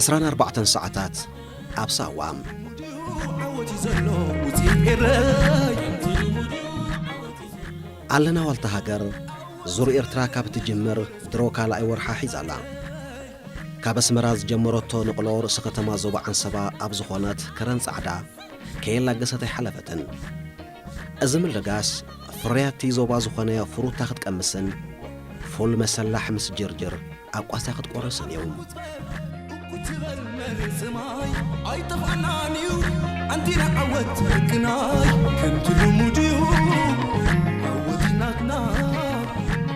ዕስራን ኣርባዕተን ሰዓታት ኣብ ሳዋ። ዓወት እዩ ዘሎ ውፅኢት ኤረይ። ኣለና ዋልታ ሃገር ዙር ኤርትራ ካብ እትጅምር ድሮ ካልኣይ ወርሓ ሒዛ ኣላ። ካብ ኣስመራ ዝጀመረቶ ንቕሎ ርእሰ ከተማ ዞባ ዓንሰባ ኣብ ዝኾነት ከረን ጻዕዳ ከየላገሰት ኣይሓለፈትን። እዚ ምልጋስ ፍርያት እቲ ዞባ ዝኾነ ፍሩታ ክትቀምስን ፉል መሰላሕ ምስ ጅርጅር ኣብ ቋሳ ክትቆረስን እዩ። እኩ ትበል መሬት ሰማይ ኣይጠፍኣናን እዩ ኣንቲና ዓወት ሕቅናይ ከምቲ ልሙድ እዩ ዓወት ናትና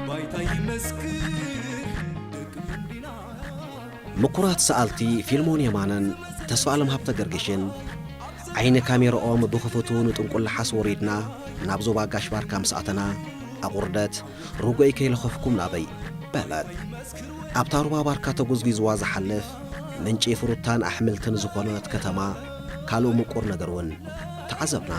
ባይታ ይመስክር ደቂ ምንዲና። ምኩራት ሰኣልቲ ፊልሞን የማነን ተስፋኣለም ሃብተ ገርግሽን ዓይኒ ካሜርኦም ብኽፉቱ ንጥንቁላሓስ ወሪድና ናብ ዞባ ጋሽ ባርካ ምስ ኣተና፣ ኣቑርደት፣ ርጉእይ ከይለኸፍኩም ናበይ በለት። ኣብታ ሩባ ባርካ ተጎዝጒዝዋ ዝሓልፍ ምንጪ ፍሩታን ኣሕምልትን ዝኾነት ከተማ ካልእ ምቁር ነገር እውን ተዓዘብና።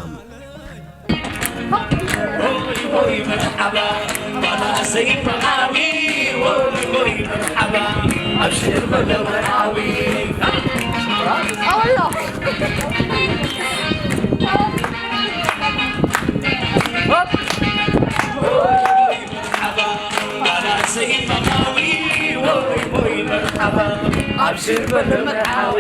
ኣብሽር በሎ መርዓዊ።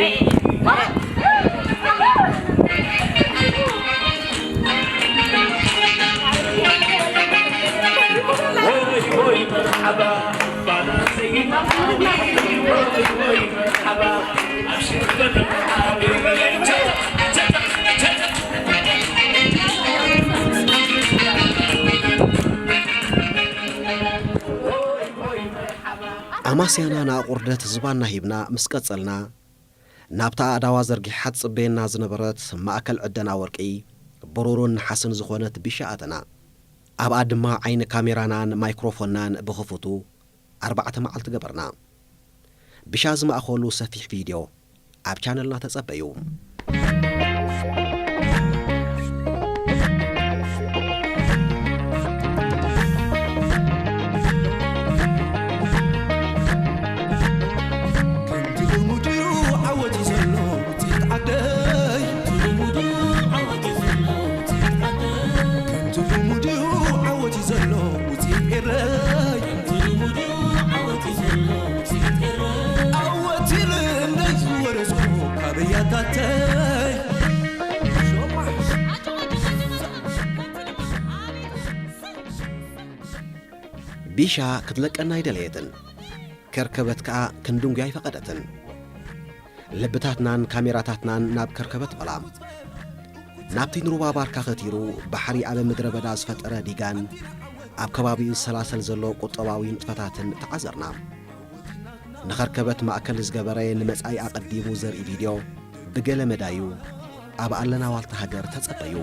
ኣማስያና ንኣቑርደት ዝባና ሂብና ምስ ቀጸልና፣ ናብታ ኣእዳዋ ዘርጊሓ ትጽበየና ዝነበረት ማእከል ዕደና ወርቂ፣ ብሩርን ነሓስን ዝኾነት ቢሻ ኣተና። ኣብኣ ድማ ዓይኒ ካሜራናን ማይክሮፎናን ብኽፉቱ ኣርባዕተ መዓልቲ ገበርና። ቢሻ ዝማእኸሉ ሰፊሕ ቪድዮ ኣብ ቻነልና ተጸበዩ። ከምቲ ልሙድ እዩ ዓወት እዩ ዘሎ ውፅኢት ዓደይ። ከምቲ ልሙድ እዩ ዓወት እዩ ዘሎ ውፅኢት ዓደይ። ከምቲ ልሙድ እዩ ዓወት እዩ ዘሎ ውፅኢት ኤረይ። ከምቲ ልሙድ እዩ ዓወት እዩ ዘሎ ውፅኢት ኤረይ። ዓወት ኢሉ እንደይ ዝወረስኩ ካብ ኣያታተይ። ቢሻ ክትለቀና ኣይደለየትን። ከርከበት ከኣ ክንድንጉያ ኣይፈቐደትን። ልብታትናን ካሜራታትናን ናብ ከርከበት በላ። ናብቲ ንሩባ ባርካ ከቲሩ ባሕሪ ኣብ ምድረ በዳ ዝፈጠረ ዲጋን ኣብ ከባቢኡ ዝሰላሰል ዘሎ ቁጠባዊ ንጥፈታትን ተዓዘርና። ንኸርከበት ማእከል ዝገበረ ንመጻኢ ኣቐዲሙ ዘርኢ ቪድዮ ብገለ መዳዩ ኣብ ኣለና ዋልታ ሃገር ተጸበዩ።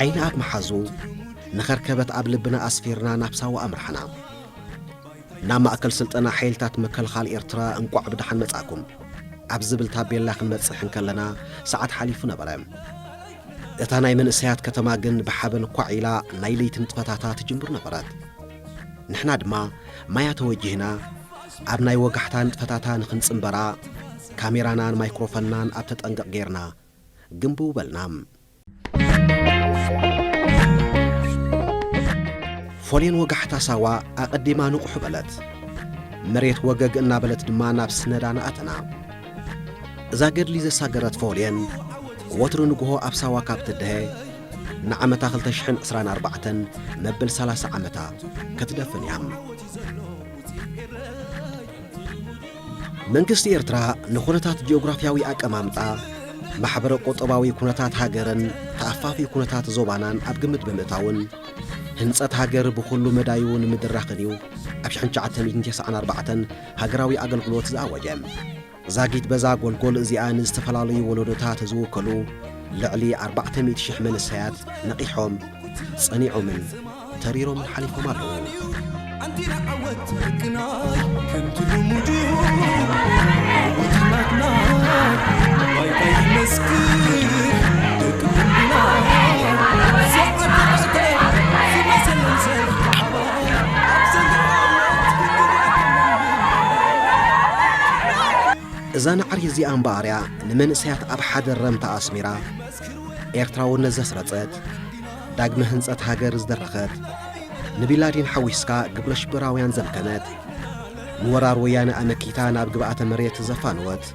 ዓይኒ ኣብ መሓዙ ንኸርከበት ኣብ ልብና ኣስፊርና ናብ ሳዋ ኣምራሕና። ናብ ማእከል ስልጠና ሓይልታት ምክልኻል ኤርትራ እንቋዕ ብደሓን መጻእኩም ኣብ ዝብል ታቤላ ክንበጽሕ እንከለና ሰዓት ሓሊፉ ነበረ። እታ ናይ መንእሰያት ከተማ ግን ብሓበን ኳዕ ኢላ ናይ ለይቲ ንጥፈታታ ትጅምር ነበረት። ንሕና ድማ ማያ ተወጂህና ኣብ ናይ ወጋሕታ ንጥፈታታ ንኽንጽንበራ ካሜራናን ማይክሮፎንናን ኣብ ተጠንቀቕ ጌርና ግንብው በልና። ፎልየን ወጋሕታ ሳዋ ኣቐዲማ ንቑሑ በለት። መሬት ወገግ እናበለት ድማ ናብ ስነዳ ንኣተና። እዛ ገድሊ ዘሳገረት ፎልየን ወትሩ ንግሆ ኣብ ሳዋ ካብ ትድሀ ንዓመታ ክልተ ሽሕን ዕስራን ኣርባዕተን መበል ሰላሳ ዓመታ ክትደፍን እያ። መንግስቲ ኤርትራ ንኹነታት ጂኦግራፍያዊ ኣቀማምጣ፣ ማሕበረ ቁጠባዊ ኩነታት ሃገርን ተኣፋፊ ኩነታት ዞባናን ኣብ ግምት ብምእታውን፣ ህንጸት ሃገር ብኹሉ መዳዩ ንምድራኽን እዩ ኣብ ሽሕን ትሽዓተ ሚእትን ተስዓን ኣርባዕተን ሃገራዊ ኣገልግሎት ዝኣወጀ። ዛጊት በዛ ጎልጎል እዚኣ ንዝተፈላለዩ ወለዶታት ዝውከሉ ልዕሊ ኣርባዕተ ሚእቲ ሽሕ መንእሰያት ነቒሖም፣ ጸኒዖምን ተሪሮምን ሓሊፎም ኣለዉ። ኣንቲና ዓወት ሕቅናይ ከምቲ ልሙድ እዩ። ዓወት ናትና ባይታ ይመስክር ደቂ ምንድና። ሰዓት ተቐተ ዝመሰለን ሰልፊ ዓባይ ኣብ ዘንድሮ እዛ ናዕሪ እዚኣ እምበኣር እያ ንመንእሰያት ኣብ ሓደ ረምታ ኣስሚራ፣ ኤርትራውነት ዘስረጸት፣ ዳግመ ህንጸት ሃገር ዝደረኸት፣ ንቢላዲን ሓዊስካ ግብረ ሽበራውያን ዘምከነት፣ ንወራር ወያነ ኣመኪታ ናብ ግብኣተ መሬት ዘፋነወት፣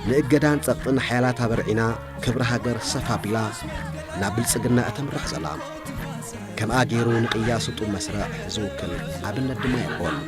ንእገዳን ጸቕጥን ሓያላት ኣበርዒና ክብሪ ሃገር ሰፍ ኣቢላ ናብ ብልጽግና እተምርሕ ዘላ። ከምኣ ገይሩ ንቅያ ስጡም መስርዕ ዝውክል ኣብነት ድማ የልቦን።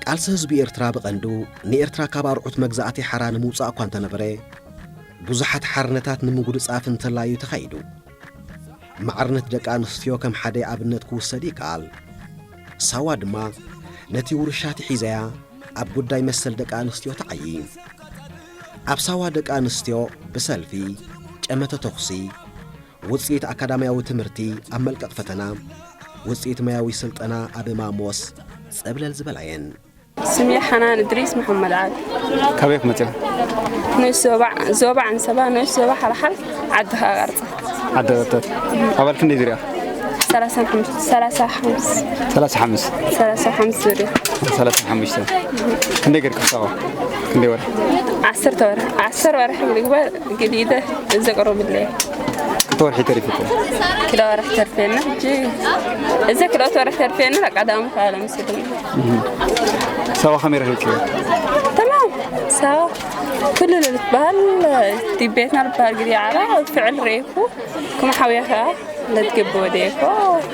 ቃልሲ ህዝቢ ኤርትራ ብቐንዱ ንኤርትራ ካብ ኣርዑት መግዛእቲ ሓራ ንምውጻእ እኳ እንተነበረ፣ ብዙሓት ሓርነታት ንምጉድጻፍ እንተላዩ ተኻይዱ። ማዕርነት ደቂ ኣንስትዮ ከም ሓደ ኣብነት ክውሰድ ይከኣል። ሳዋ ድማ ነቲ ውርሻ ትሒዘያ ኣብ ጉዳይ መሰል ደቂ ኣንስትዮ ተዓዪ። ኣብ ሳዋ ደቂ ኣንስትዮ ብሰልፊ፣ ጨመተ ተኹሲ፣ ውጽኢት ኣካዳምያዊ ትምህርቲ ኣብ መልቀቕ ፈተና፣ ውጽኢት ሞያዊ ስልጠና ኣብ ማሞስ ጸብለል ዝበላ እየን። ስሜ ሓናን እድሪስ መሓመድ ዓሊ። ካበይ መጺኹም? ንኡስ ዞባ፣ ዞባ ዓንሰባ፣ ንኡስ ዞባ ሓልሓል፣ ዓዲ ኸኣ ቀርጻ። ዓዲ ቀርጻ። ኣባል ክንደይ ዙርያ? ሰላሳ ሓሙሽተ፣ ሰላሳ ሓሙሽተ። ሰላሳ ሓሙሽተ። ሰላሳ ሓሙሽተ ዙርያ። ሰላሳ ሓሙሽተ። ክንደይ ገርኪ ክሳዋ? ክንደይ ወርሒ? ዓሰርተ ወርሒ። ዓሰርተ ወርሒ ምግባር ግዲደ ዘቅርብለይ። ክልተ ወርሒ ተሪፉ እኮ። ክልተ ወርሒ ተርፌና ሕጂ። እዚ ክልተ ወርሒ ተርፌና ቀዳሙ ካለ ምስሉ። እህ። ሳዋ ከመይ ረኺብክዮ? ተማም። ሳዋ ኩሉ ልትበሃል ዲቤትና ልበሃል ግዲ ዓላ ፍዕል ርኤኩ። ከም ሓውያ ከኣ ለትግብ ወደየኮ።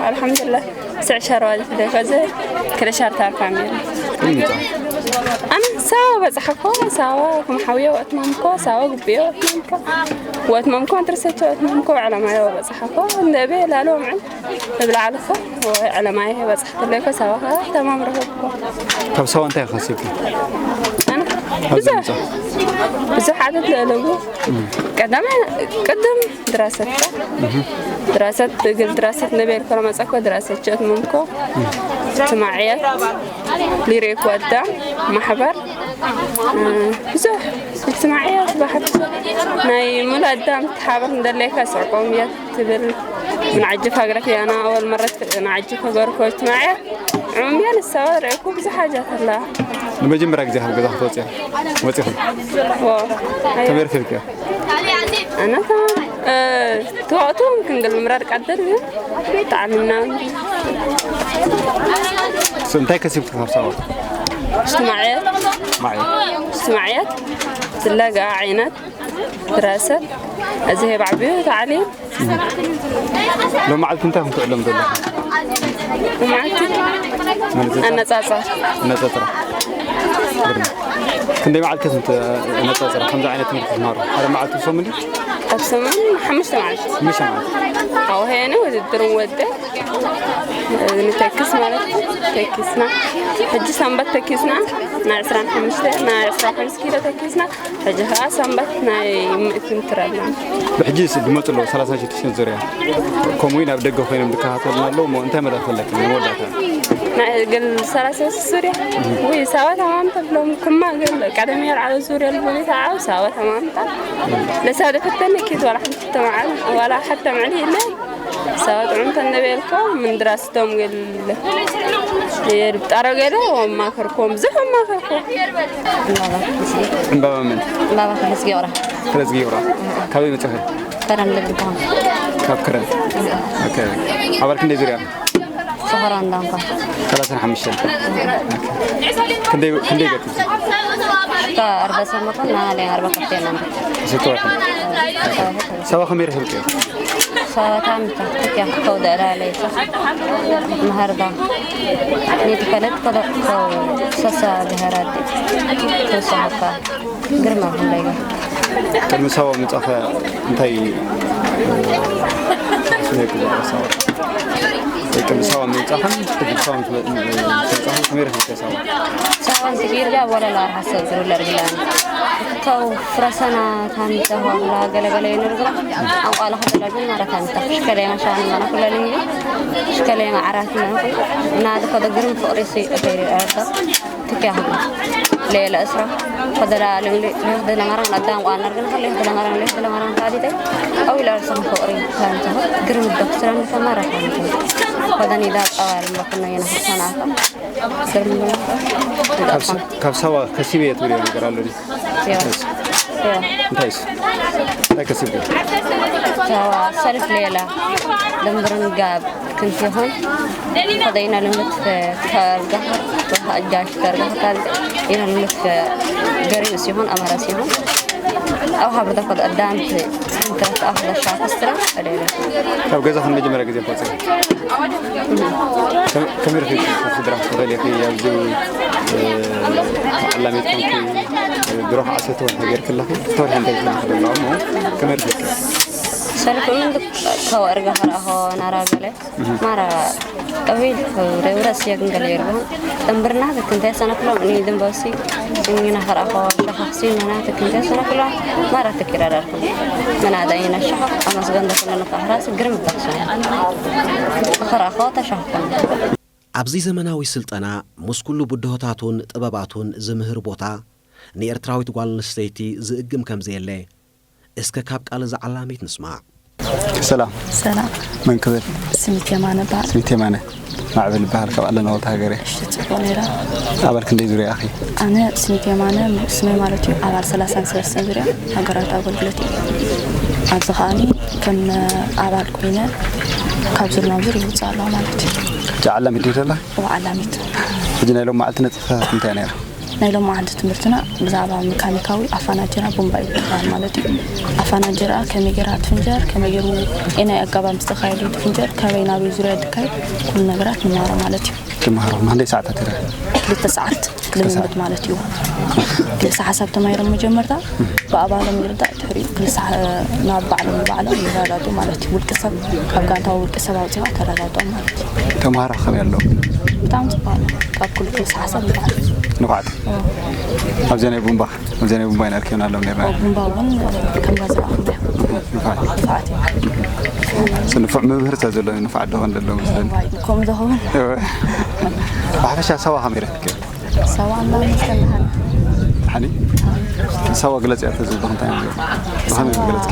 ኣልሓምዱሊላህ። ስዕ ሸርዋ ዝፍደይ ከዘ ክልተ ሻርታ ኣርፋ ሚል። እምታ። ኣነ ሳዋ በጻሕኮ፣ ሳዋ ከም ሓውዮ ወትማምኮ፣ ሳዋ ግብዮ ወትማምኮ። ወትማምኮ፣ ድርሰቸው ወትማምኮ፣ ዕለማዮ በጻሕኮ። እንደቤ ላሎ ምዕል እብላዕልኮ፣ ዕለማየ በጻሕኩለይኮ፣ ሳዋ ከኣ ተማም ረኸብኮ። ካብ ሳዋ እንታይ ከሲብኪ? ኣነ ኣብዚ ብዙሕ፣ ምጻ? ብዙሕ ዓመት ለለቡ። እም። ቀዳማይ ቅድም ድራሰት፣ እህ። ድራሰት፣ እግል ድራሰት ነቤል ኮሎ መጻኮ ድራሰት ጀት ምምኮ። እም። ትማዕየት፣ ሊሬክ ወዳ፣ ማሕበር፣ እ፣ ብዙሕ ትማዕየት ባሕር ናይ ሙሉ ኣዳም ትሓብር እንደለይካ ስዕቆም እያ ትብል። ምን ዓጅብ ሃገረት ያና ኣወል መረት ንዓጅብ ከገርኮ ትማዕየት። ዕሙም እያ ንሳዋ ርእኩ ብዙሕ ሓጃት ኣላ። ንመጀመርያ ግዜ ካብ ገዛ ክትወፅያ ወፂኹም? ዎ። ከመይ ረኺብክያ? ኣነ ተማም፣ እ፣ እቲ ወቕቱ ክንግል ምምራድ ቀደል እዩ። ብጣዕሚ እና ስ-፣ እንታይ ከሲብኪ ካብ ሳዋ? እስትማዕየት። ማዕየት። እስትማዕየት። ዝለጋ ዓይነት ድራሰት። እዚ ባዕቢዩ ታዕሊም። ሎም መዓልቲ እንታይ ከም ትዕሎም ዘለኹ? መዓልቲ ኣነጻጽራ። ኣነጻጽራ። ኣነጻጽራ። ግርም። ክንደይ መዓልቲ ትም-፣ ኣነጻጽራ? ከምዚ ዓይነት ትምህርቲ ትማሩ? ሓደ መዓልቲ ብሰሙን ድዩ? ኣብ ሰሙን ሓሙሽተ መዓልቲ። ሓሙሽተ መዓልቲ። ኣብኡ ሄነ ውድድርን ወደ። ንተክስ ማለት ተኪስና፣ ሕጂ ሰንበት ተኪስና፣ ናይ ዕስራን ሓሙሽተ፣ ናይ ዕስራን ሓሙሽተ ኪሎ ተኪስና፣ ሕጂ ከዓ ሰንበት ናይ ምእቲ ምትር ኣለና። ብሕጂ ዝመፁ ኣለዉ ሰላሳ ሽዱሽተ ዙርያ፣ ከምኡ እውን ኣብ ደገ ኮይኖም ዝከታተሉና ኣለዉ። እሞ እንታይ መልእኽቲ ኣለካ ናይ መወዳእታ? ናይ ገል ሰላሳ ሽዱሽተ ዙርያ ወይ ሰባት ኣማም ተብሎም ክማ ገል ቀደም የርዓበ ዙርያ ልቦኔታ ዓብ ሰባት ኣማምታ ለሳደ ፈተነ ኪት ዋላ ሓንቲ ተማዓል ዋላ ሓታ ምዕሊ የለን። ሰባት ጥዑም ተነበየልካ ምንድራስቶም ገል የርብጣሮ ገለ ወማከርኮም ብዙሕ ወማከርኮ። ዕምባባ ምን? ዕምባባ ክልስ ጊዮራ። ፍረዝጊ ይብራ። ካበይ መፅኺ? ከረን ልብድኮን። ካብ ክረን። ኦኬ። ኣባል ክንደይ ዙርያ? ሰፈራ እንዳንኳ። ሰላሳን ሓሙሽተን። ክንደይ ክንደይ ገጥም? እስከ ኣርባ ሰመኮን ናሃለ ኣርባ ከፍቴና። ስትወርሒ። ሰባ ከመይ ረኺብክዮ? ሰባታ ምታ። ያ ከውደ ላለይ። መሃርዳ። ኔት ከለት ከለት ሰሳ ብሃራዲ። ተሰካ። ግርማ ክንደይ ገ ቅድሚ ሰባ ምጻኸ እንታይ ስሜት ብዛዕባ ሰባ? ቅድሚ ሰባ ምጻኸን ቅድሚ ሰባ ምጻኸን ከመይ ረኺብክዮ ሰባ? ሰባ እንትን ጌርጋ ወለላ ሓሰብ ዝብለ ርግላን። ከው ፍረሰና ታምጻ ወላ ገለገለ ይንርግራ። ኣንቋላ ከተላግን ማራ ታምጻ። ሽከለ ማሻን ማራ ኩለልን። ሽከለ ማዓራት ማራ ኩለ። እና ከደ ግርም ፍቅሪ ሲ እፈሪ ኣርታ። ትኪያ ሌላ እስራ ከደላ ለምለ ለደላ ማራ ናዳን ቋና ግን ከለ ደላ ማራ ለደላ ማራ ታዲተ። ኣው ኢላ ርሰን ፍቅሪ ታምጻ። ግርም ዶክተር ተማራ ታምጻ። ከደኒ ዳ ጸዋል መኩና የና ሰናታ። ካብ ሳዋ ከሲበ እየ ትብልዮ ነገር ኣሎ ድዩ? እንታይ እሱ? እንታይ ከሲብኩ? ሳዋ ሰልፍ ሌላ ድንብርን ጋብ ክንት ይኹን ከደይና ልምት ከርጋ ከርጋ ኣጃሽ ከርጋ ከርጋ ኢና ልምት ገሪም ሲሆን ኣማራ ሲሆን ኣብ ሃብርታ ከደ ኣዳንት ስንትረት ኣኽዳ ሻክስትራ ኣደለ ካብ ገዛኽን መጀመርያ ግዜ ክወፅኢ? ከመይ ረኺብኪ? ካብ ስድራ ክፈለኪ ኣብዚ ዓላሚት ኮንኪ ድሮ ከዓ ሰተወርሒ ጌርኪ ኣለኺ። ሰተወርሒ እንታይ ትብሊ ዘለዋ እሞ ከመይ ረኺብኪ? ሰልፍ ምን ከወርጋ ከረኣኾ ናራ ገለ ማራ ጠዊል ረውረስ የግን ገለ ይርቦ ጥንብርና ተክንተ ሰነክሎ እኒ ድንበሲ እኒና ከረኣኾ ሸኻኽሲ መና ተክንተ ሰነክሎ ማራ ተኪራዳርኩም መናዳ ኢና ሸኻኽ ኣመስገን ደክለነ ከሕራስ ግርም በክሰ ከረኣኾ ተሸኽኩም ኣብዚ ዘመናዊ ስልጠና፣ ምስ ኩሉ ብድሆታቱን ጥበባቱን ዝምህር ቦታ፣ ንኤርትራዊት ጓል ኣንስተይቲ ዝእግም ከም ዘየለ፣ እስከ ካብ ቃል እዛ ዓላሚት ንስማዕ። ሰላም፣ ሰላም፣ መን ክብል? ስሚት የማነ በሃል። ስሚት የማነ። ማዕበል ይበሃል፣ ካብ ኣለና ወልታ ሃገር እየ። እሺ፣ ጽቡቕ ነይራ። ኣባል ክንደይ ዙርያ ኢኺ? ኣነ ስሚት የማነ ስመይ ማለት እዩ፣ ኣባል ሰላሳን ሰለስተን ዙርያ ሃገራዊት ኣገልግሎት እየ። ኣብዚ ከኣኒ ከም ኣባል ኮይነ ካብ ዙር ናብ ዙር ይውፅእ ኣለዋ ማለት እዩ። ጃ ዓላሚት ድዩ ዘላ? እዋ ዓላሚት። ሕጂ ናይ ሎም መዓልቲ ነጥብታት እንታይ ነይራ? ናይ ሎም መዓልቲ ትምህርትና ብዛዕባ መካኒካዊ ኣፋናጀራ ቡምባ እዩ ዝበሃል ማለት እዩ። ኣፋናጀራ ከመይ ገይራ ትፍንጀር፣ ከመይ ገይሩ ኤናይ ኣጋባብ ምስ ተኻየዱ ትፍንጀር፣ ካበይ ናበይ ዙርያ ድካይ ኩሉ ነገራት ንመሃሮ ማለት እዩ። ትመሃሮ ክንደይ ሰዓታት ይረ? ክልተ ሰዓት ልምምድ ማለት እዩ። ክልተ ሓሳብ ተማሂሮም መጀመርታ ብኣባሎም ይርዳእ ድሕሪኡ ክልተ ሓ- ናብ ባዕሎም ንባዕሎም ይረዳዱ ማለት እዩ። ውልቂ ሰብ ካብ ጋንታ ውልቂ ሰብ ኣውፂኻ ተረዳድኦም ማለት እዩ። ተምሃሮ ከመይ ኣለዉ? ብጣዕሚ ፅቡቅ ኣሎ። ካብ ኩሉ ክልተ ሓሳብ ንፋዓት። ንፋዓት። ኣብዚ ናይ ቡምባ ኣብዚ ናይ ቡምባ ኢና ርኪብና ኣለዉ ነርና። ቡምባ እውን ከም ጋዛ ኣኹም ንፋዓት። ንፋዓት እዩ። ንፉዕ መምህር ስለ ዘሎ ንፋዓት ዶ ክንደሎ መስለኒ። ከምኡ ዝኸውን። ብሓፈሻ ሰባ ከመይ ረኪብክዮ? ሰባ እንዳመስገን ደሓን። ሓኒ ሰባ ግለጽ እያ ተዝብል እንታይ ማለት ብኸመይ መግለጽ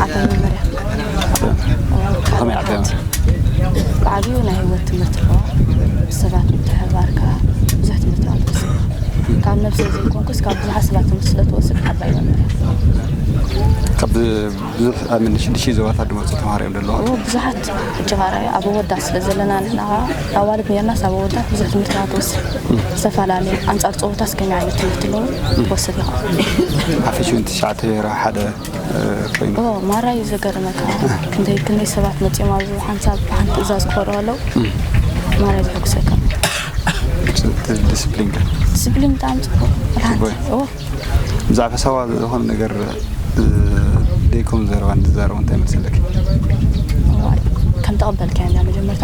ዓባይ መመርያ። ከመይ ዓባይ ብዓብዩ ናይ ህይወት ትምህርቲ ኣለዋ። ሰባት ምትሕብባርካ ብዙሕ ትምህርቲ ኣለዎ። ካብ ነብሰይ ዘይኮንኩስ ካብ ብዙሓት ሰባት ትምህርቲ ስለ ትወስድ ዓባይ መመርያ። ካብ ብዙሕ ኣብ ምንዲ ሽዱሽተ ዞባታት ዝመፁ ተምሃሮ እዮም ዘለዉ። እዎ፣ ብዙሓት ሕጂ ኻርኣዩ ኣብ ኣወዳት ስለ ዘለና ንሕና ኸዓ ኣዋልድ ነርናስ ኣብ ኣወዳት ብዙሕ ትምህርቲ ኸዓ ትወስድ። ዝተፈላለዩ ኣንጻር ጾታስ ከመይ ዓይነት ትምህርቲ ኣለዉ ትወስድ ኢኻ። ሓፊሽ እውን ትሽዓተ ሄራ ሓደ ኮይኑ። እዎ፣ ማራ እዩ ዘገርመካ። ክንደይ ክንደይ ሰባት መጺኦም ኣብዚ ሓንሳብ ብሓንቲ ትእዛዝ ክኾዱ ከለዉ ማራ እዩ ዘሐጉሰካ። ዲስፕሊን ከ? ዲስፕሊን ብጣዕሚ ጽቡቕ። ጽቡቕ እዩ። እዎ። ብዛዕባ ሳዋ ዝኾነ ነገር ዘይኮም ዘረባ ንትዛረቡ እንታይ መልሲ ኣለኪ? ከም ተቐበልካዮ እንዳ መጀመርታ።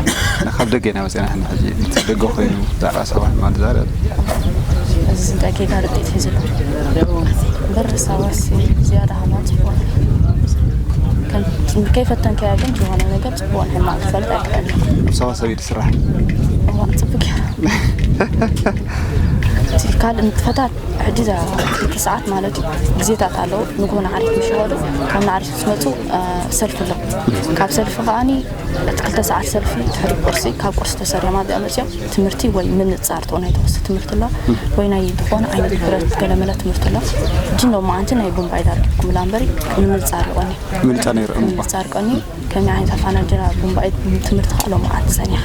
ካብ ደገ ኢና መፂና፣ ንሕና ሕጂ እቲ ደገ ኮይኑ ዛዕባ ሳዋ ሕማም ንዛረብ። እዚ እንታይ ጌጋ ርድኢት ሒዙ ኣሎ? እምበር ሳዋስ ዝያዳ ሕማም ጽቡቕ። ከም ከይፈተንካዮ ግን ዝኾነ ነገር ጽቡቕን ሕማቕ ክፈልጥ ኣይክእልን። ሳዋ ሰብ እዩ ዝስራሕ። እዋ፣ ጽቡቕ እዩ። እቲ ካልእ ንጥፈታት ሕጂ እዛ ክልተ ሰዓት ማለት እዩ፣ ግዜታት ኣለዉ። ንግሆ ንዓሪት ምስ ይኸዱ፣ ካብ ንዓሪት ምስ መጹ፣ እ፣ ሰልፊ ኣሎ። ካብ ሰልፊ ከኣኒ እቲ ክልተ ሰዓት ሰልፊ ድሕሪ ቁርሲ፣ ካብ ቁርሲ ተሰሪሖም ኣብዚኣ መጺኦም ትምህርቲ ወይ ምንጻር፣ እቶ ናይ ተወስቲ ትምህርቲ ኣሎ፣ ወይ ናይ ዝኾነ ዓይነት ብረት ገለመለ ትምህርቲ ኣሎ። ሕጂ ሎማዓንቲ ናይ ቡምባይ ዳርጊብኩምላ እምበሪ፣ ንምንጻር ይቐኒ። ምንጻር ነይሩ እሞ። ምንጻር ቀኒ ከመይ ዓይነት ኣፋናጅራ ቡምባይ ትምህርቲ ከኣ ሎማዓንቲ ጸኒሓ።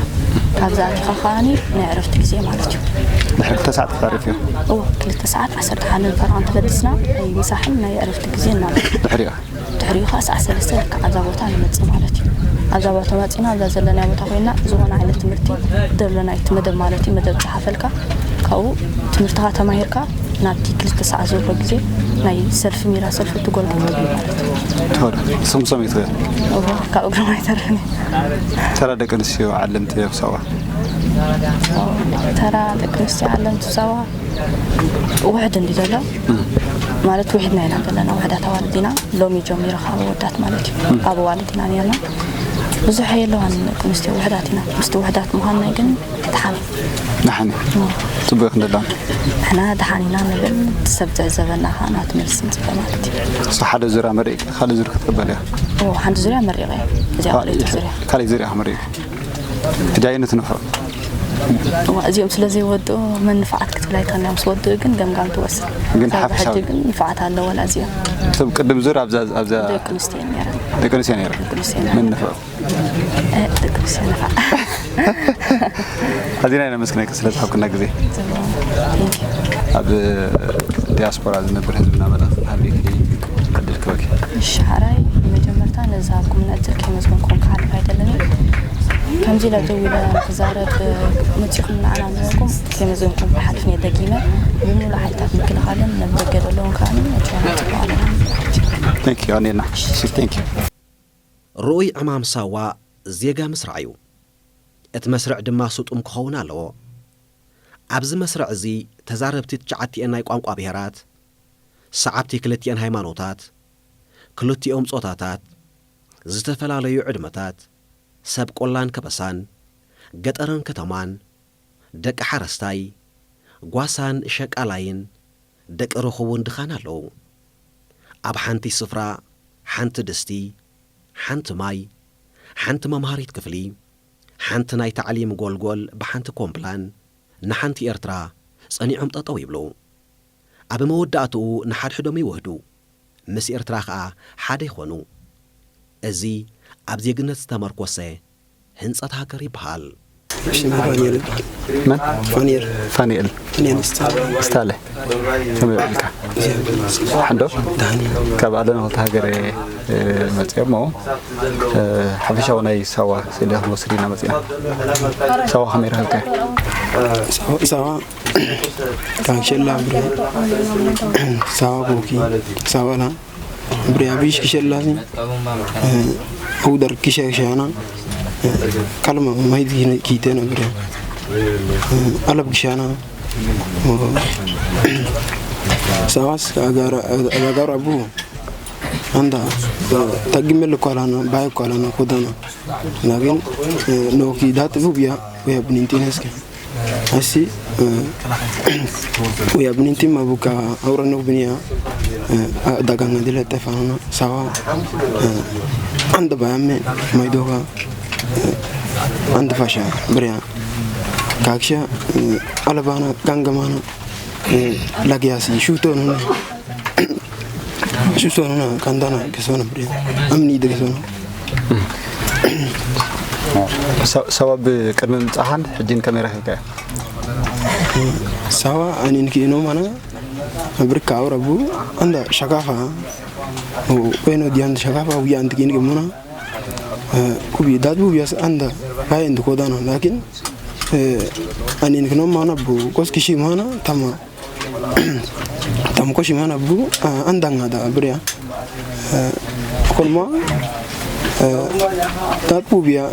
ካብዛ ኣቲኻ ከኣኒ ናይ ዕረፍቲ ግዜ ማለት እዩ። ድሕሪ ክልተ ሰዓት ተጻሪፍዮ? እዎ፣ ክልተ ሰዓት ዓሰርተ ሓደ ንፈርቓን ተበዲስና፣ ናይ ምሳሕን ናይ ዕረፍቲ ግዜን ማለት እዩ። ድሕሪኡ? ድሕሪኡ ከኣ ሰዓት ሰለስተ ልክዕ ኣብዛ ቦታ ንመጽእ ማለት እዩ። ኣብዛ ቦታ መጺና፣ ኣብዛ ዘለናዮ ቦታ ኮይና፣ ዝኾነ ዓይነት ትምህርቲ ደሎ ናይቲ መደብ ማለት እዩ፣ መደብ ዝጸሓፈልካ፣ ካብኡ ትምህርትኻ ተማሂርካ፣ ናብቲ ክልተ ሰዓት ዘሎ ግዜ ናይ ሰልፊ፣ ሜዳ ሰልፊ ትጎልጎል ማለት እዩ። ትኸዱ? ስም ሰመይ ትኸዱ? እዎ፣ ካብ እግሮም ኣይተርፍን እዩ። ተራ ደቂ ኣንስትዮ ዓለምቲ ኣብ ሳዋ? ተራ ደቂ ኣንስትዮ ዓለምቲ ሳዋ ውሕድ እንዲ ዘሎ፣ ማለት ውሕድና ኢና ዘለና፣ ውሕዳት ኣዋልድ ኢና። ሎሚ ጀሚሩ ካብ ኣወዳት ማለት እዩ። ኣብ ኣዋልድ ኢና ነርና። ብዙሕ የለዋን ደቂ ኣንስትዮ፣ ውሕዳት ኢና። ምስቲ ውሕዳት ምዃንና ግን ደሓን እዩ። ደሓን እዩ። ጽቡቕ ክንደላን። ንሕና ደሓን ኢና ንብል፣ እቲ ሰብ ዝዕዘበና ከኣ ናቱ መልሲ ንጽበ ማለት እዩ። እሱ ሓደ ዙርያ መሪቕ፣ ካልእ ዙርያ ክትቅበል እያ? እዎ፣ ሓንቲ ዙርያ መሪቐ እየ። እዚኣ ካልኣይቲ ዙርያ። ካልኣይቲ ዙርያ መሪቕ። ሕጂ ኣየነይቲ ንፍዑ? እዋ፣ እዚኦም ስለ ዘይወድኡ መን ንፍዓት ክትብል ኣይትኽእልን እያ። ምስ ወድኡ ግን ገምጋም ትወስድ። ግን ክሳብ ሓፈሻዊ ሕጂ ግን ንፍዓት ኣለዎ ወላ እዚኦም። ሰብ ቅድም ዙር ኣብዛ፣ ኣብዛ ደቂ ኣንስትዮ እየን ነይረን። ደቂ ኣንስትዮ ነይረን። ደቂ ኣንስትዮ ነይረን። መን ንፍዑ? እ፣ ደቂ ኣንስትዮ ንፍዓት። ኣዚና ኢና ነመስግነካ ስለ ዝሃብክና ግዜ። Thank you። ኣብ ዲያስፖራ ዝነብር ህዝብና መልእኽቲ ሃልዩኪ ዕድል ክበኪ። እሺ፣ ሓራይ መጀመርታ ነዚ ሃብኩምና ዕድል ከየመስገንኩም ክሓልፍ ኣይደልን እየ። ከምዚ ኢለ ደው ኢለ ክዛረብ መጺኹም ንዓና ምበልኩም ከየመስገንኩም ክሓልፍ እየ ደጊመ። ብምሉእ ሓይልታት ምክልኻልን ነብ ደገ ዘለውን ከኣ ኣጆና ጽቡቕ ኣለና። Thank you፣ ኣኔና። Thank you። ርኡይ ዕማም ሳዋ ዜጋ ምስራዕ እዩ። እቲ መስርዕ ድማ ስጡም ክኸውን ኣለዎ። ኣብዚ መስርዕ እዚ ተዛረብቲ ትሽዓቲኤን ናይ ቋንቋ ብሄራት፣ ሰዓብቲ ክልቲኤን ሃይማኖታት፣ ክልቲኦም ጾታታት፣ ዝተፈላለዩ ዕድመታት፣ ሰብ ቆላን ከበሳን፣ ገጠርን ከተማን፣ ደቂ ሓረስታይ፣ ጓሳን ሸቃላይን፣ ደቂ ርኹብን ድኻን ኣለዉ። ኣብ ሓንቲ ስፍራ ሓንቲ ድስቲ፣ ሓንቲ ማይ፣ ሓንቲ መምሃሪት ክፍሊ፣ ሓንቲ ናይ ታዕሊም ጎልጎል ብሓንቲ ኮምፕላን ንሓንቲ ኤርትራ ጸኒዖም ጠጠው ይብሉ። ኣብ መወዳእትኡ ንሓድሕዶም ይውህዱ፣ ምስ ኤርትራ ኸኣ ሓደ ይኾኑ። እዚ ኣብ ዜግነት ዝተመርኮሰ ህንጸት ሃገር ይበሃል። ሽም ፋኒኤል ይበሃል። መን? ፋኒኤል። ፋኒኤል። ፋኒኤል ስታለ። ስታለ። ከመይ ውዒልካ? ሓንዶ? ደሓን። ካብ ኣለና ክልተ ሃገር፣ እ፣ መጺኦም እሞ፣ እ፣ ሓፈሻዊ ናይ ሳዋ ስእሊ ክንወስድ ኢና መጺና። ሳዋ ከመይ ረኸብካዮ? ሳዋ፣ ሳዋ ካብ ሸላ ብርያ፣ ሳዋ ቦኪ፣ ሳዋ ላ ብርያ፣ ቢሽ ክሸላሲ፣ እ፣ ኡደር ክሸ ክሸና፣ እ፣ ካልማ ማይት ኪነ ኪቴና ብርያ፣ እ፣ ኣለብ ክሻና፣ እ፣ ሳዋስ ኣጋራ፣ ኣጋራ ኣቡ፣ ኣንዳ፣ እ፣ ታጊመል ኳላና፣ ባይ ኳላና፣ ኮዳና፣ ላኪን፣ እ፣ ኖኪ ዳት ቡብያ፣ ወያ ብኒንቲነስከ። Asi, eh, uya bininti mabuka aura no binia, eh, a dagang dile tefana sawa, eh, anda bayame maidoga, eh, anda fasha bria. Kaksha, eh, alabana gangamana, eh, lagiasi shuto no. Susona kandana kesona bre. Amni de kesona. ሰ-፣ ሰዋ ብቅድሚ ምብጻሕካን ሕጂን ከመይ ረኺብካዮ? ሰዋ ኣኒን ክኢኖ ማና ብርካ ኣውራ ቡ ኣንዳ ሸካፋ ወይኖ ዲያን ሸካፋ ውያ ኣንቲ ኪን ገሙና ኩቢ ዳት ቡ ቢያስ ኣንዳ ባይ እንድ ኮዳና ላኪን ኣኒን ክኖ ማና ቡ ኮስ ክሺ ማና ታማ Tam koshi mana bu, ah, andanga da bria. Eh, kolma, Tatbubiya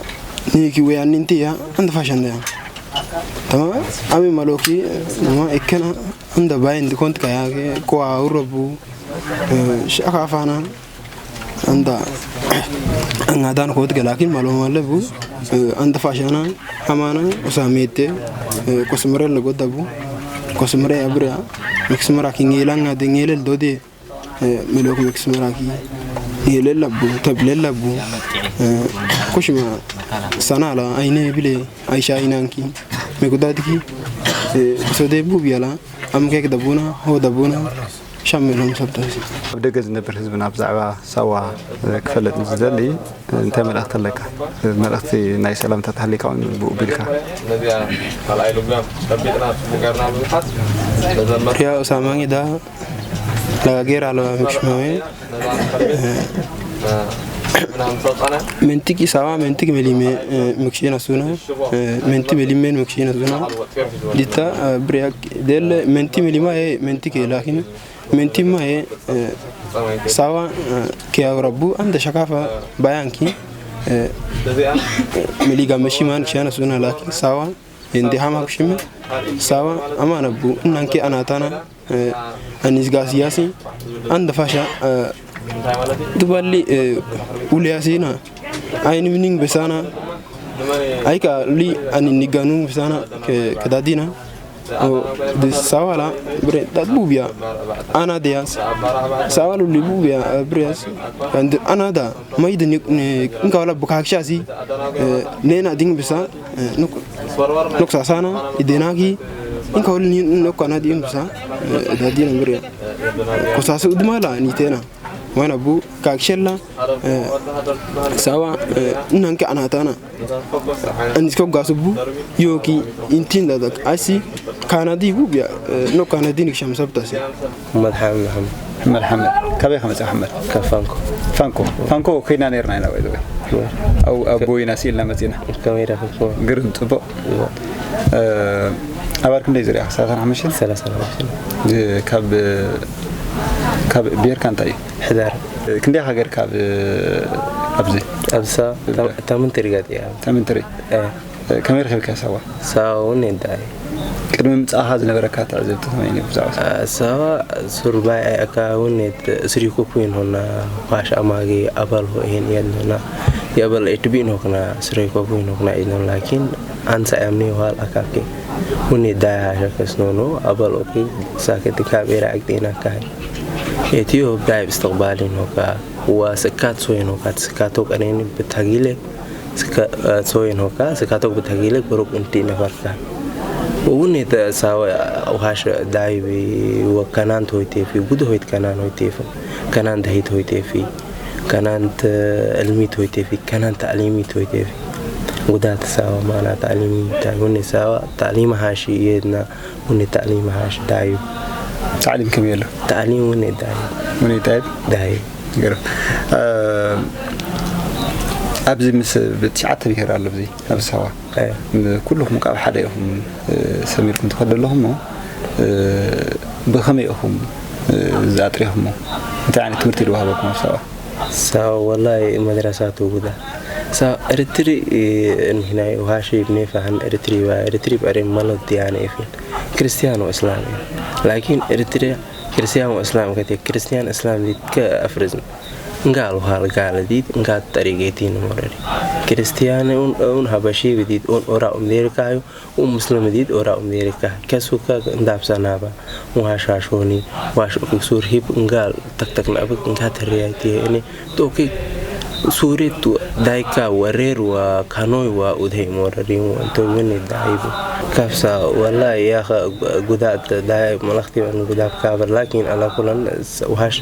niki weya nintiya anda fashanda ya. Tama ami maloki ma ekena anda bayin konti kaya ke kwa urabu shakafana anda angadan kot galakin malo malebu anda fashana amana usamete kosmere le godabu kosmere abra mixmara kingela ngade ngele dode Melok mix meraki. Yelel labu, teblel labu. Kushma sanala aine bile aisha ainanki. Mekudatki. Sode bubiala. Am kek dabuna, ho dabuna. ሻም ኢሎም ሰብ ተረሲቡ። ኣብ ደገ ዝነብር ህዝብና ብዛዕባ ሳዋ ክፈልጥ ዝደሊ እንታይ መልእኽቲ ኣለካ? መልእኽቲ ናይ ሰላምታ ተሃሊካ እውን ብኡ ቢልካ። ነዚኣ ካልኣይ ልጓም ጨቢጥና ጽቡቅ ገርና ብምሓዝ ነዘን መ- ሪያ ኡሳማኒ ዳ ላጋጌር ኣለዋ ምክሽማሜ mentiki sawa mentiki melime mukshina suna menti melime mukshina suna dita briak del menti melima e mentiki lakin menti ma e sawa ke awrabu anda shakafa bayanki meliga meshiman kshana suna lakin sawa indi hama kushime sawa amana bu nanki anatana anis gas yasi anda fasha dubali uliasina aini mining besana aika li ani niganu besana ke kadadina o de sawala bre tatbubia ana dias sawala libubia brias and anada maid ni ni nkawala bukakshasi nena ding bisa nuk nuk sasana idenagi nkawala ni nuk ana ding bisa dadina bre kusasi udmala ni tena mana bu kakshella sawa nanka anatana ansko gasubu yoki intinda dak asi kanadi bu bia no kanadi ni sham sabtasi መድሓን መሓመድ መድሓመድ ካበይ ከመፅእ ሓመድ ካብ ፋንኮ ፋንኮ ፋንኮ ከይና ነርና ኢና ወይ ወይ ኣብ ቦይና ሲልና መፂና ከመይ ዳፈኮ ግርም ፅቡቅ ኣባር ክንደይ ዝሪኣ ክሳብ ሓሙሽተ ሰላሳ ሓሙሽተ ካብ ካብ ብሄርካ እንታይ እዩ ሕዳር ክንደይ ሃገር ካብ ኣብዚ ኣብሳ ታምን ትሪጋጥ እያ ታምን ትሪ ከመይ ረኺብካ ሳዋ ሳውን እንታይ ቅድሚ ምጻኻ ዝነበረካ ትዕዝብቲ ከመይ ነይሩ ብዛዕባ ሳዋ ሳዋ ሱርባይ ኣካ እውን ስሪኩ ኩይን ሆና ዋሽ ኣማጊ ኣባል ሆ ይሄን የለና የበል ኤትቢ ኖክና ስሪኮ ኩይን ሆክና ኢለን ላኪን ኣንሳ ያምኒ ሆል ኣካኬ ሁኔ ዳያ ሸከስኖኖ ኣባል ኦኪ ሳከቲ ካብ ኤራ ኣግዴና ካይ ኤትዮ ብዳይ ብስተቕባል ይኖካ ወስካት ሶይኖካ ትስካቶ ቀኔኒ ብታጊለ ሶይኖካ ስካቶ ብታጊለ ብሩቅ እንቲ ነፈርካ እውን የተሳወ ውሃሽ ዳይቢ ወከናንት ሆይቴፊ ጉድ ሆይት ከናን ሆይቴፊ ከናን ደሂት ሆይቴፊ ከናንት ዕልሚት ሆይቴፊ ከናን ተዕሊሚት ሆይቴፊ ጉዳት ሳዋ ማና ተዕሊሚ እንታይ እውን ሳዋ ተዕሊም ሃሺ የድና እውን ተዕሊም ሃሺ ዳዩ تعليم كم يلا ተዕሊም እውን ዳዩ من يتعب ዳዩ قرب ኣብዚ ምስ ብትሽዓተ ብሄር ኣሎ ኣብዚ ኣብ ሳዋ ኩልኹም ካብ ሓደ ኢኹም ሰሚርኩም ትኸዱ ኣለኹም እሞ ብኸመይ ኢኹም ዝኣጥሪኹሞ እንታይ ዓይነት ትምህርቲ ዝወሃበኩም ኣብ ሳዋ Sa wallahi madrasa tuguda. Sa eritri nihina washi nefa han eritri wa eritri bare malo diane efin. Cristiano islam. Lakin eritri cristiano islam kate cristiano islam dit ka afrizm. Ngal hal gal dit ngal tarigetin morari. Cristiano un un habashi dit un ora um der kayo. Umuslim did ora Amerika kasuka ndabsa naba wahashashoni wash uksur hip ngal taktak nabak ngat riyati ini toki surit daika warer wa kanoi wa udhe morari wa to wini daibu kafsa wala ya gudat dai malakti wan gudat kabar lakin ala kulan wahash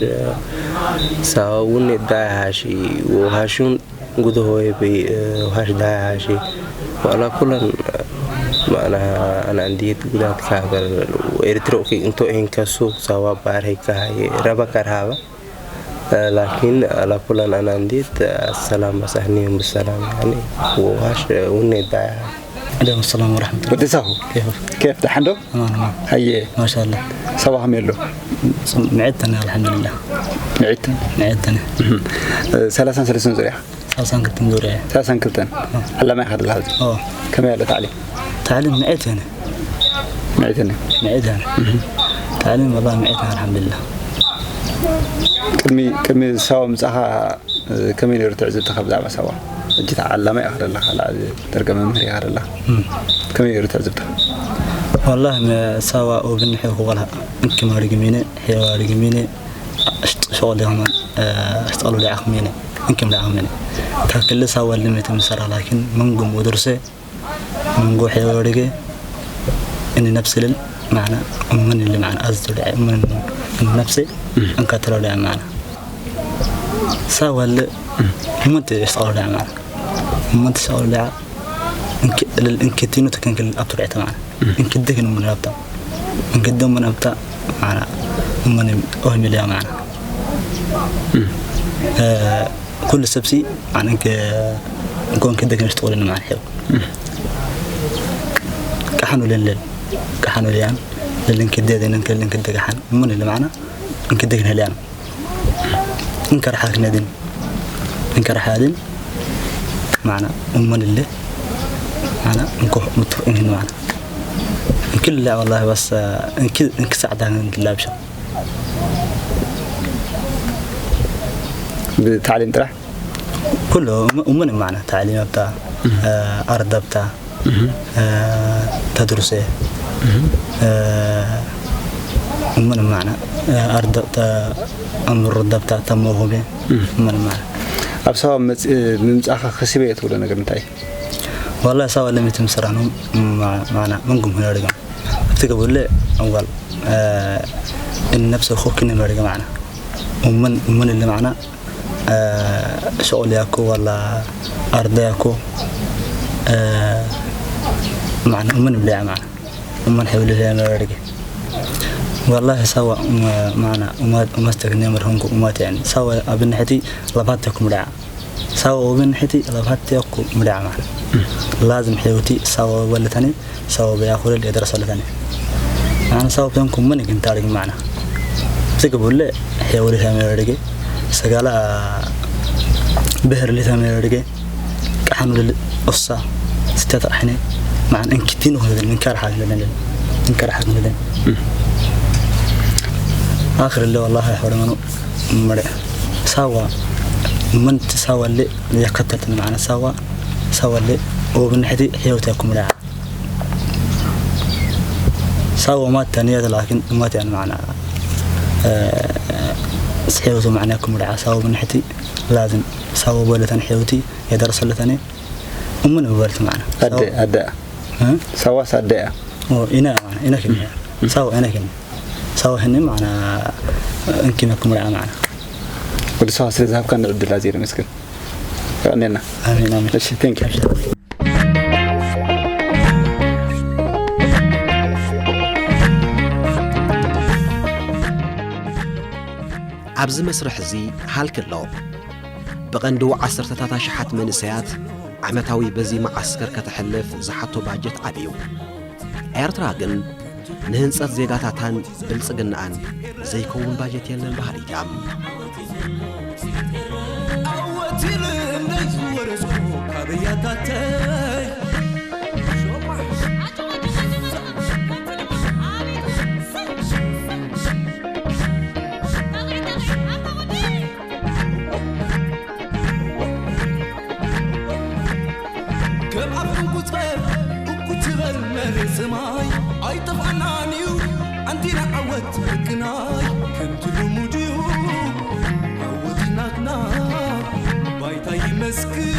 sa wini dai hashi wahashun gudahoy bay hash dai hashi wala kulan ma'ana ana andiyat gudat kabar eritro ki into en kasu sawa bar hay kahay raba karhaba lakin ala kulan ana andiyat salam basahni bisalam yani wahash wini dai عليكم السلام ورحمة الله. ወዲ ሳሁ كيف؟ ኬፍ ደሓን ዶ? أمان، أمان. ሃየ ما شاء الله. ሰባ ከመይ ኣሎ? معدتنا الحمد لله. ምዒት معدتنا. ሰላሳን ሰለስተን ዙርያ ساسان كنت نزوري. ሰላሳን ክልተን ዓላማ ኢኻ ደላ ሕዚ أوه. ከመይ ኣሎ ታዕሊም? تعليم معدتنا. ምዒት ኒ معدتنا. تعليم والله معدتنا الحمد لله. ቅድሚ ቅድሚ ሳዋ ምጻኻ ከመይ ነይሩ ትዕዝብትኻ ብዛዕባ ሳዋ? ሕጂ ዓላማ ኢኻ ደለኻ ላዕሊ ደርገ መምህር ኢኻ ደለኻ مم. ከመይ ነይሩ ትዕዝብትኻ? والله ما سوا وبن حيو ولا انك ما رقميني حيو رقميني اشتغل يوم اشتغلوا لي عخميني انك ما عخميني تاكل سوا اللي متمسرة لكن من قم ودرسي من قو حيو رقي اني نفس لل معنى ومن اللي معنى ازدر من من نفسي انك ترى لي معنى سوا اللي هم انت اشتغلوا لي معنى هم انت اشتغلوا لي እንክትኑ ተከንክል ኣብ ትርዒ ተማዕና እንክድህ ንሙን ኣብታ እንክደም ሙን ኣብታ ማዕና እመን ኦህ ሚልያ ማዕና ኩሉ ሰብሲ ማዕና እንክ እንኮ እንክድህ ንሽጥቁልን ማዕና ሕው ቀሓኑ ለንለል ቀሓኑ ለያን ለልን ክደ ደነን ከልን ክደ ቀሓን እመን ለማዕና እንክድህ ንህልያን እንከርሓ ክነድን እንከርሓ ድን ማዕና እመን እለ ማዕና እንኮ ምትፍቅን ህን ማዕና እንክልላ ወላሂ በስ እንክ እንክ ሳዕዳ ህን ላብሻ ብታዕሊም ጥራሕ ኩሉ እመን ማዕና ታዕሊም ኣብታ ኣርደብታ ተድሩሰ እመን ማዕና ኣርደብታ ኣምሩ ደብታ ተመሁቤ እመን ማዕና ኣብ ሰባ ምምፃእኻ ከሲበ እየ ትብሎ ነገር እንታይ ወላ ሰባ ለሚት ምስራኑ ማዕና መንጉም ህነርገም ኣብቲ ገቡለ እዋል እነብሰ ኮኪነ መርገ ማዕና እመን እመን እለ ማዕና ሸቁል ያኮ ወላ ኣርዳ ያኮ ማዕና እመን ብለያ ማዕና እመን ሕብሊ ለያ መረርገ ወላ ሳዋ ማዕና ኡማት ኡማት ተግነ መርሆንኩ ኡማት ያን ሳዋ ኣብን ሕቲ ለባት ተኩም ደዓ ሳዋ ወብን ሕቲ ለባት ያኩ ምደዓ ማዕና ላዝም ሕውቲ ሳዋ ወለታኒ ሳዋ በያ ኩለል የደረሰለታኒ ማዕና ሳዋ ብተንኩ ምን ግን ታሪክ ማዕና ዝግቡለ ሕውሊ ተመረርገ ሰጋላ ብህር ሊተመረርገ ቀሓኑ ልል ኦሳ ስተት ኣሕነ ማዕን እንክቲ ንኹነትን እንከርሓ ክነትን እንከርሓ ክነትን ኣኽር ለ ወላሂ ሕረመኑ መረ ሳዋ ምንት ሳዋ ለ የከተልትን ማዕነ ሳዋ ሳዋ ለ ወብንሕቲ ሕይወት ያኩም ዳ ሳዋ ማት ተንየት ላኪን ማት ያን ማዕና ስሕይወቱ ማዕና ያኩም ዳ ሳዋ ብንሕቲ ላዝም ሳዋ በለተን ሕይወቲ የደርሰለተን እሙን በልት ማዕና ኣደ ኣደ ሳዋስ ኣደ እያ ኢና ማዕና ኢና ኪን ሳዋ ኢና ኪን ሳዋ ህኒ ማዕና እንኪመኩም ርዓ ማዕና ወዲ ሰዋ ስለ ዝሃብካ ንዕድል ኣዝየ ነመስግን። የቐንየልና። ኣሜን ኣሜን። እሺ፣ thank you። ኣብዚ መስርሕ እዚ ሃልኪ ኣሎ። ብቐንዱ ዓሰርተታት ኣሽሓት መንእሰያት ዓመታዊ በዚ መዓስከር ከተሕልፍ ዝሓቶ ባጀት ዓብዩ። ኤርትራ ግን ንህንጸት ዜጋታታን ብልጽግናኣን ዘይከውን ባጀት የለን በሃሊት እያ። ከም ኣፍ እንቁፀር እኩ ትበል መሬት ሰማይ ኣይጠፍኣናን እዩ ኣንቲና ዓወት ሕቅናይ ከምቲ ልሙድ እዩ ዓወት ናትና ባይታ ይመስክር